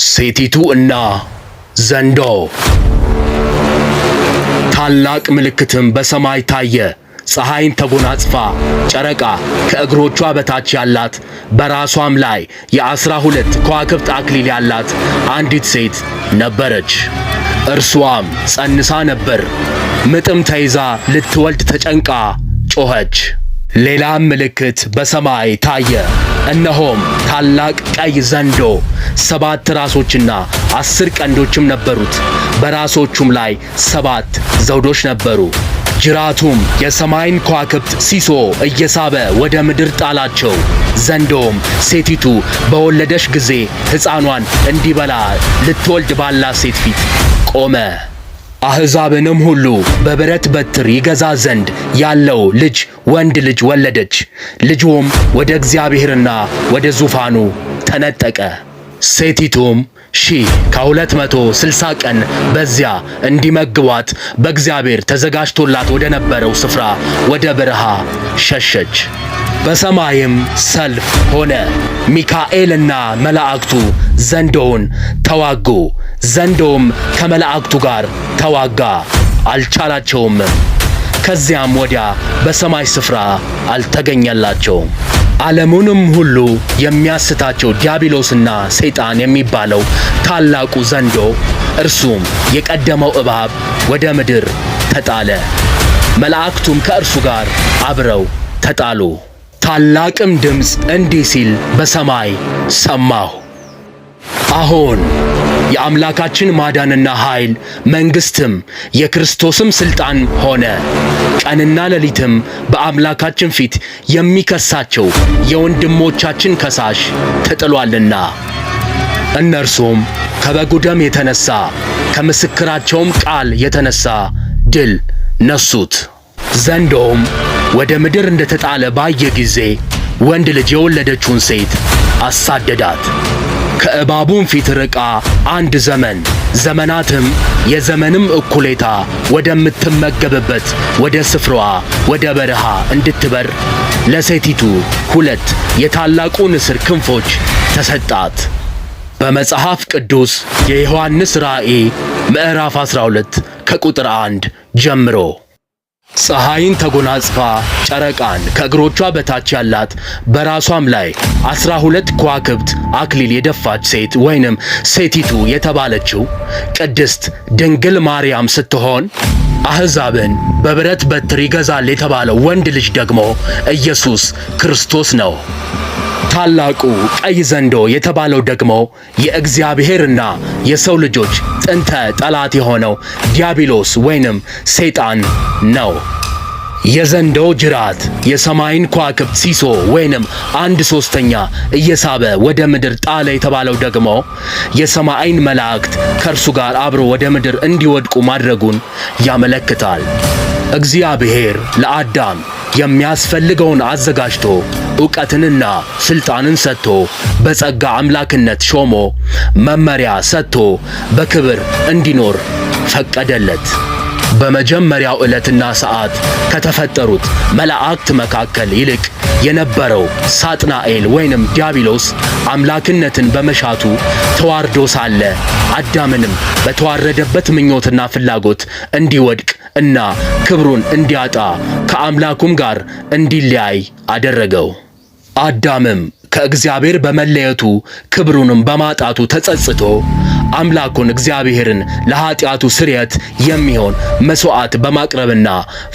ሴቲቱ እና ዘንዶ። ታላቅ ምልክትም በሰማይ ታየ። ፀሐይን ተጎናጽፋ ጨረቃ ከእግሮቿ በታች ያላት በራሷም ላይ የ12 ከዋክብት አክሊል ያላት አንዲት ሴት ነበረች። እርሷም ጸንሳ ነበር። ምጥም ተይዛ ልትወልድ ተጨንቃ ጮኸች። ሌላም ምልክት በሰማይ ታየ። እነሆም ታላቅ ቀይ ዘንዶ 7 ራሶችና 10 ቀንዶችም ነበሩት። በራሶቹም ላይ 7 ዘውዶች ነበሩ። ጅራቱም የሰማይን ከዋክብት ሲሶ እየሳበ ወደ ምድር ጣላቸው። ዘንዶውም ሴቲቱ በወለደች ጊዜ ሕፃኗን እንዲበላ ልትወልድ ባላት ሴት ፊት ቆመ። አሕዛብንም ሁሉ በብረት በትር ይገዛ ዘንድ ያለው ልጅ ወንድ ልጅ ወለደች። ልጁም ወደ እግዚአብሔርና ወደ ዙፋኑ ተነጠቀ። ሴቲቱም 1260 ቀን በዚያ እንዲመግቧት በእግዚአብሔር ተዘጋጅቶላት ወደ ነበረው ስፍራ ወደ በረሃ ሸሸች። በሰማይም ሰልፍ ሆነ። ሚካኤልና መላእክቱ ዘንዶውን ተዋጉ። ዘንዶውም ከመላእክቱ ጋር ተዋጋ፣ አልቻላቸውም። ከዚያም ወዲያ በሰማይ ስፍራ አልተገኘላቸውም። ዓለሙንም ሁሉ የሚያስታቸው ዲያብሎስና ሰይጣን የሚባለው ታላቁ ዘንዶ እርሱም የቀደመው እባብ ወደ ምድር ተጣለ። መላእክቱም ከእርሱ ጋር አብረው ተጣሉ። ታላቅም ድምፅ እንዲህ ሲል በሰማይ ሰማሁ። አሁን የአምላካችን ማዳንና ኃይል መንግሥትም የክርስቶስም ሥልጣን ሆነ። ቀንና ሌሊትም በአምላካችን ፊት የሚከሳቸው የወንድሞቻችን ከሳሽ ተጥሏልና። እነርሱም ከበጉ ደም የተነሣ ከምስክራቸውም ቃል የተነሣ ድል ነሱት። ዘንዶውም ወደ ምድር እንደተጣለ ባየ ጊዜ ወንድ ልጅ የወለደችውን ሴት አሳደዳት። ከእባቡም ፊት ርቃ አንድ ዘመን ዘመናትም የዘመንም እኩሌታ ወደምትመገብበት ወደ ስፍራዋ ወደ በረሃ እንድትበር ለሴቲቱ 2 የታላቁ ንስር ክንፎች ተሰጣት። በመጽሐፍ ቅዱስ የዮሐንስ ራእይ ምዕራፍ 12 ከቁጥር 1 ጀምሮ። ፀሐይን ተጎናጽፋ ጨረቃን ከእግሮቿ በታች ያላት በራሷም ላይ 12 ከዋክብት አክሊል የደፋች ሴት ወይንም ሴቲቱ የተባለችው ቅድስት ድንግል ማርያም ስትሆን፣ አሕዛብን በብረት በትር ይገዛል የተባለው ወንድ ልጅ ደግሞ ኢየሱስ ክርስቶስ ነው። ታላቁ ቀይ ዘንዶ የተባለው ደግሞ የእግዚአብሔርና የሰው ልጆች ጥንተ ጠላት የሆነው ዲያብሎስ ወይንም ሰይጣን ነው። የዘንዶው ጅራት የሰማይን ከዋክብት ሲሶ ወይንም 1/3 እየሳበ ወደ ምድር ጣለ የተባለው ደግሞ የሰማይን መላእክት ከእርሱ ጋር አብሮ ወደ ምድር እንዲወድቁ ማድረጉን ያመለክታል። እግዚአብሔር ለአዳም የሚያስፈልገውን አዘጋጅቶ ዕውቀትንና ስልጣንን ሰጥቶ በጸጋ አምላክነት ሾሞ መመሪያ ሰጥቶ በክብር እንዲኖር ፈቀደለት። በመጀመሪያው ዕለትና ሰዓት ከተፈጠሩት መላእክት መካከል ይልቅ የነበረው ሳጥናኤል ወይንም ዲያብሎስ አምላክነትን በመሻቱ ተዋርዶ ሳለ አዳምንም በተዋረደበት ምኞትና ፍላጎት እንዲወድቅ እና ክብሩን እንዲያጣ ከአምላኩም ጋር እንዲለያይ አደረገው። አዳምም ከእግዚአብሔር በመለየቱ ክብሩንም በማጣቱ ተጸጽቶ አምላኩን እግዚአብሔርን ለኃጢአቱ ስርየት የሚሆን መስዋዕት በማቅረብና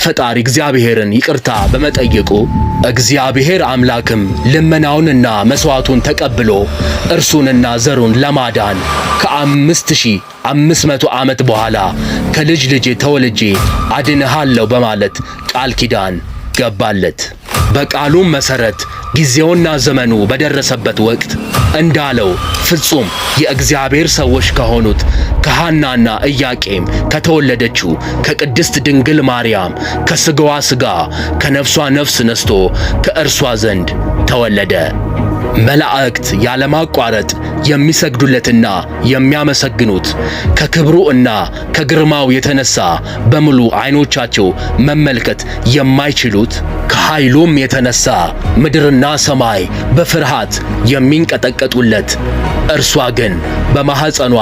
ፈጣሪ እግዚአብሔርን ይቅርታ በመጠየቁ እግዚአብሔር አምላክም ልመናውንና መስዋዕቱን ተቀብሎ እርሱንና ዘሩን ለማዳን ከ5500 ዓመት በኋላ ከልጅ ልጅ ተወልጄ አድንሃለሁ በማለት ቃል ኪዳን ገባለት። በቃሉም መሰረት ጊዜውና ዘመኑ በደረሰበት ወቅት እንዳለው ፍጹም የእግዚአብሔር ሰዎች ከሆኑት ከሐናና ኢያቄም ከተወለደችው ከቅድስት ድንግል ማርያም ከሥጋዋ ሥጋ ከነፍሷ ነፍስ ነስቶ ከእርሷ ዘንድ ተወለደ። መላእክት ያለማቋረጥ የሚሰግዱለትና የሚያመሰግኑት ከክብሩ እና ከግርማው የተነሳ በሙሉ ዓይኖቻቸው መመልከት የማይችሉት ከኃይሉም የተነሳ ምድርና ሰማይ በፍርሃት የሚንቀጠቀጡለት እርሷ ግን በማኅፀኗ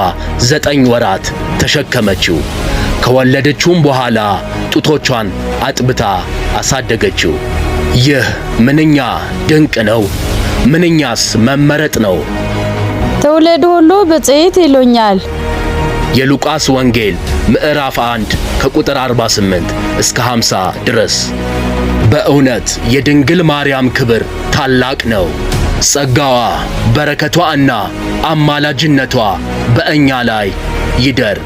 9 ወራት ተሸከመችው። ከወለደችውም በኋላ ጡቶቿን አጥብታ አሳደገችው። ይህ ምንኛ ድንቅ ነው! ምንኛስ መመረጥ ነው! ትውልድ ሁሉ ብፅዕት ይሉኛል። የሉቃስ ወንጌል ምዕራፍ 1 ከቁጥር 48 እስከ 50 ድረስ። በእውነት የድንግል ማርያም ክብር ታላቅ ነው። ጸጋዋ፣ በረከቷ እና አማላጅነቷ በእኛ ላይ ይደር።